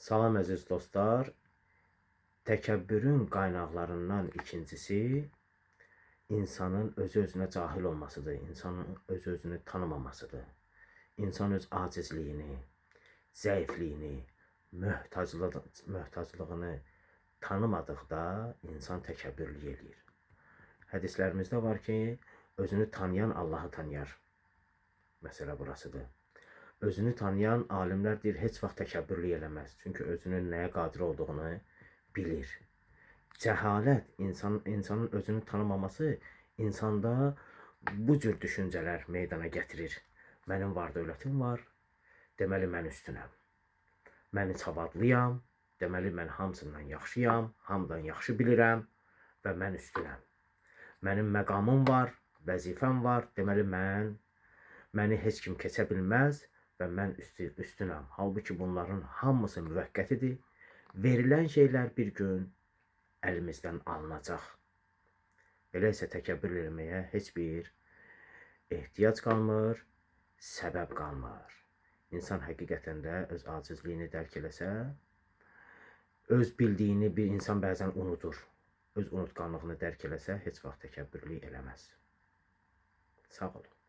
Salam əziz dostlar. Təkəbbürün qaynaqlarından ikincisi insanın özü-özünə cahil olmasıdır. İnsanın öz-özünü tanımamasıdır. İnsan öz acizliyini, zəifliyini, möhtaclığını tanımadıqda insan təkəbbürlük eləyir. Hədislərimizdə var ki, özünü tanıyan Allahı tanıyar. Məsələ burasıdır. Özünü tanıyan alimlər deyir, heç vaxt təkəbbürlük eləməz. Çünki özünün nəyə qadir olduğunu bilir. Cəhalət, insanın özünü tanımaması insanda bu cür düşüncələr meydana gətirir. Mənim var dövlətim var, deməli mən üstünəm. Mən savadlıyam, deməli mən hamısından yaxşıyam, hamıdan yaxşı bilirəm və mən üstünəm. Mənim məqamım var, vəzifəm var, deməli məni heç kim keçə bilməz və mən üstünəm. Halbuki bunların hamısı müvəqqətidir. Verilən şeylər bir gün əlimizdən alınacaq. Elə isə təkəbbür eləməyə heç bir ehtiyac qalmır, səbəb qalmır. İnsan həqiqətən də öz acizliyini dərk eləsə, öz bildiyini bir insan bəzən unudur. Öz unutqanlığını dərk eləsə, heç vaxt təkəbbürlük eləməz. Sağ olun.